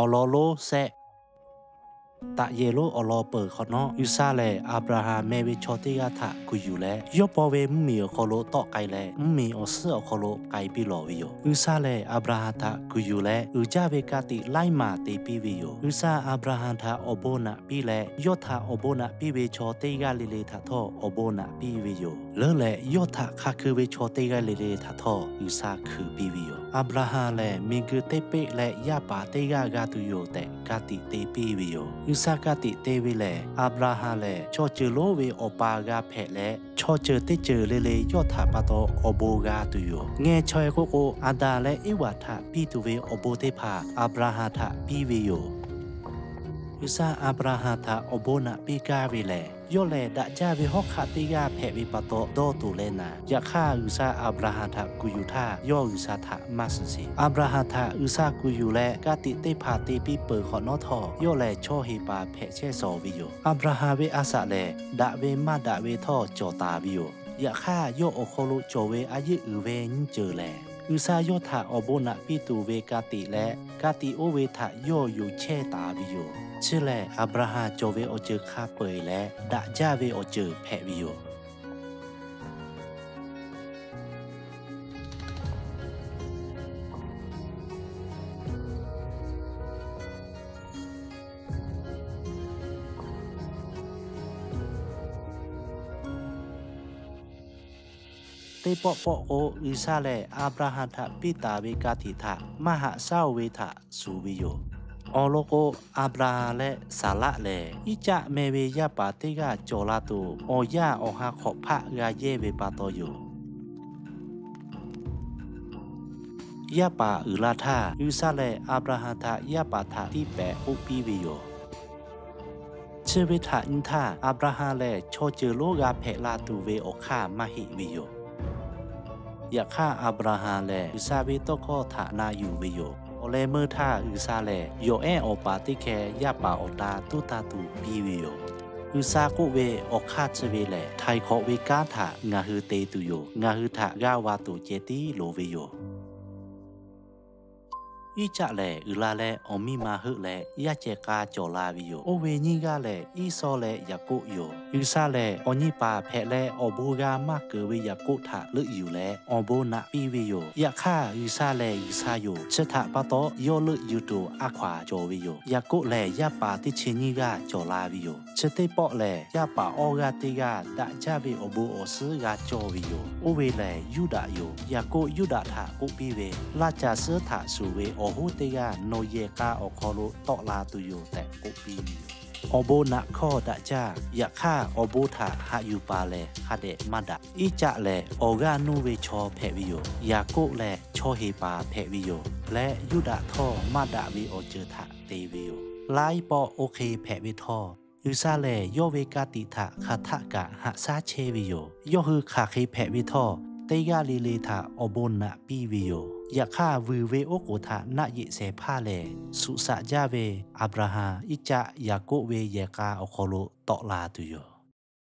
Awˬ lawn lonˉ shehˆ. Taꞈ yehˬ lonˉ awˬ lawn peuˬ hk'awꞈ nawˉ, G'uiˬsha lehˬ Aˍbraˍhanˍ meh ve chaw teˇ g'aˇ htaꞈ kuˬ yuˬ leh, yawˇ paw ve mvuhˇmiˬ awˬ hk'aw lo tawˆ k'ai leh, mvuhˇmiˬ awˬ suhˉ awˬ hk'aw lo k'ai piˇ lawˬ ve yoˬ. G'uiˬsha lehˬ Aˍbraˍhanˍ htaꞈ kuˬ yuˬ leh, uiˍ jaˇ ve ka tiꞈ laiˉ maˬ te piˇ ve yoˬ. G'uiˬsha Aˍbraˍhanˍ htaꞈ awˬ bon naꞈ piˇ leh, yawˇ htaꞈ awˬ bon naꞈ piˇ ve chaw teˇ g'aˇ le le htaꞈ htawˇ awˬ bon naꞈ piˇ ve yoˬ. Leuˉ leh yawˇ htaꞈ hk'a hkui ve chaw teˇ g'aˇ le le htaꞈ htawˇ G'uiˬsha hkui piˇ ve yoˬ. Aˍbraˍhanˍ lehˬ miˬguiˬ teˇ peˆ leh yaˇ paˍ teˇ g'aˇ g'a tuˬ yoˬ tehꞈ ka tiꞈ te piˇ ve yoˬ. G'uiˬsha ka tiꞈ te ve lehˬ, Aˍbraˍhanˍ lehˬ chaw ceuˬ lonˉ ve awˬ pa g'a hpehꞈ leh, chaw ceuˬ teˇ ceuˬ le le yawˇ htaꞈ pa taw awˬ bon g'a tuˬ yoˬ. Ngeh chaweh k'oˆ k'o, Aˍdanˍ leh Eˇvaꞈ htaꞈ piˇ tuˬ ve awˬ bon teˇ hpaˍ Aˍbraˍhanˍ htaꞈ piˇ ve yoˬ. G'uiˬsha Aˍbraˍhanˍ htaꞈ awˬ bon naꞈ piˇ gaˇ ve lehˬ, yawˇ lehˬ daꞈ jaˇ ve hawˉ hk'aˆ teˇ g'aˇ hpehꞈ ve pa taw dawˇ toˬ leh naˍ. Yaꞈ hk'aˇ, G'uiˬsha Aˍbraˍhanˍ htaꞈ kuˬ yuˬ htaˇ, yawˇ G'uiˬsha htaꞈ maˇ suhˍ sheˍ. Aˍbraˍhanˍ htaꞈ G'uiˬsha kuˬ yuˬ leh ka tiꞈ teˇ hpaˍ te piˇ peuˬ hk'awꞈ nawˉ htawˇ, yawˇ lehˬ chaw heˍ paˍ hpehꞈ chehˇ shawˍ ve yoˬ. Aˍbraˍhanˍ ve a shaꞈ lehˬ, daꞈ ve maˇ daꞈ ve htawˇ cawˬ taˍ ve yoˬ. Yaꞈ hk'aˇ, yawˇ awˬ hk'aw lo cawˬ ve a yeˆ uiˍ ve nyiˇ ceuˬ lehˬ, G'uiˬsha yawˇ htaꞈ awˬ bon naꞈ piˇ tuˬ ve ka tiꞈ leh ka tiꞈ oˇ ve htaꞈ yawˇ yonˍ chehˇ taˍ ve yoˬ. Chi lehˬ, Aˍbraˍhanˍ cawˬ ve awˬ ceuˬ hk'a peu-eˬ leh daꞈ jaˇ ve awˬ ceuˬ hpehꞈ ve yoˬ. Teˇ pawˆ pawˆ k'o, G'uiˬsha lehˬ Aˍbraˍhanˍ htaꞈ piˇ taˍ ve ka tiꞈ htaꞈ maˇ haꞈ shaˉ-oˬ ve htaꞈ shuˍ ve yoˬ. Awˬ lawn k'o, Aˍbraˍhanˍ leh Saˍlaˆ lehˬ, Iˉcaˆ meh ve yaˇ paˍ teˇ g'aˇ cawˬ la tuˬ, awˬ yaˇ awˬ ha hk'awꞈ hpaˆ g'a yehˇ ve pa taw yoˬ. Yaˇ paˍ uiˍ la htaˇ, G'uiˬsha lehˬ Aˍbraˍhanˍ htaꞈ yaˇ paˍ htaꞈ tiˇ pehˍ k'oˆ piˇ ve yoˬ. Chi ve htaꞈ nyi htaˇ, Aˍbraˍhanˍ lehˬ chaw ceuˬ lonˉ g'a hpehꞈ la tuˬ ve awˬ hk'aˇ maˇ heˆ ve yoˬ. Yaꞈ hk'aˇ, Aˍbraˍhanˍ lehˬ G'uiˬsha ve tawˇ hkawˇ htaꞈ na yuˬ ve yoˬ. Awˬ leh meuˇ htaˇ, G'uiˬsha lehˬ yawˬ ehˉ awˬ paˍ teˇ hkeh yaˇ paˍ awˬ ta tuˉ taˇ tuˬ piˇ ve yoˬ. G'uiˬsha k'oˆ ve, Awˬ hk'aˇ chi ve lehˬ, htaiˍ hk'awꞈ ve kanˉ htaꞈ ngaˬ hui te tuˬ yoˬ. Ngaˬ hui htaꞈ g'aˇ va tuˬ ceh tiˉ loˍ ve yoˬ. Iˉcaˆ lehˬ uiˍ la leh awˬ miˇ ma heuˆ leh, yaˇ ceh k'a cawˬ la ve yoˬ. Oˇ ve nyiˇ g'aˇ lehˬ, Iˉsawˇ leh Yaˍkoˆ yoˬ. G'uiˬsha lehˬ awˬ nyi paˍ hpehꞈ leh awˬ bon g'a maˇ keunˍ ve Yaˍkoˆ htaꞈ leuˆ yuˬ leh awˬ bon naꞈ piˇ ve yoˬ. Yaꞈ hk'aˇ, G'uiˬsha lehˬ G'uiˬsha yoˬ. Chi htaꞈ pa taw, yawˇ leuˆ yuˬ tuˬ a hkaw-anˬ cawˬ ve yoˬ. Yaˍkoˆ lehˬ yaˇ paˍ teˇ chi nyiˇ g'aˇ cawˬ la ve yoˬ. Chi teˇ pawˆ lehˬ, yaˇ paˍ awˇ g'aˇ teˇ g'aˇ daꞈ jaˇ ve awˬ bon awˬ suhˉ g'a cawˇ ve yoˬ. Oˇ ve lehˬ Yuˇdaꞈ yoˬ. Yaˍkoˆ Yuˇdaꞈ htaꞈ k'oˆ piˇ ve, Laˇ caˬ suhˉ htaꞈ shuˍ ve awˬ hoˉ teˇ g'aˇ nawˬ yehˬ k'a awˬ hk'aw lo tawˆ la tuˬ yoˬ tehꞈ k'oˆ piˇ ve yoˬ. Awˬ bon naꞈ hkawˇ daꞈ jaˇ. Yaꞈ hk'aˇ, awˬ bon htaꞈ haꞈ yuˬ paˍ lehˬ hk'a dehꞈ maˇ daꞈ. Iˉcaˆ lehˬ awˬ g'aˇ nuˇ ve chaw hpehꞈ ve yoˬ. Yaˍkoˆ lehˬ chaw heˍ paˍ hpehꞈ ve yoˬ. Leh Yuˇdaꞈ htawˇ maˇ daꞈ ve awˬ ceuˬ htaꞈ te ve yoˬ. Laiˉ pawˆ oˇ hk'e hpehꞈ ve htawˇ, G'uiˬsha lehˬ yawˇ ve ka tiꞈ htaꞈ hk'aˬ htaˆ kaꞈ haꞈ shaˉ chehˇ ve yoˬ. Yawˇ hui hk'aˬ hk'e hpehꞈ ve htawˇ, teˇ g'aˇ le le htaꞈ awˬ bon naꞈ piˇ ve yoˬ. Yaꞈ hk'aˇ, vuiˬ ve oˉ k'oˍ htaꞈ naˆ yeꞈ shehˍ hpaˇ lehˬ, shuꞈ shaꞈ jaˇ ve Aˍbraˍhanˍ, Iˉcaˆ, Yaˍkoˆ ve yehˬ k'a awˬ hk'aw lo tawˆ la tuˬ yoˬ.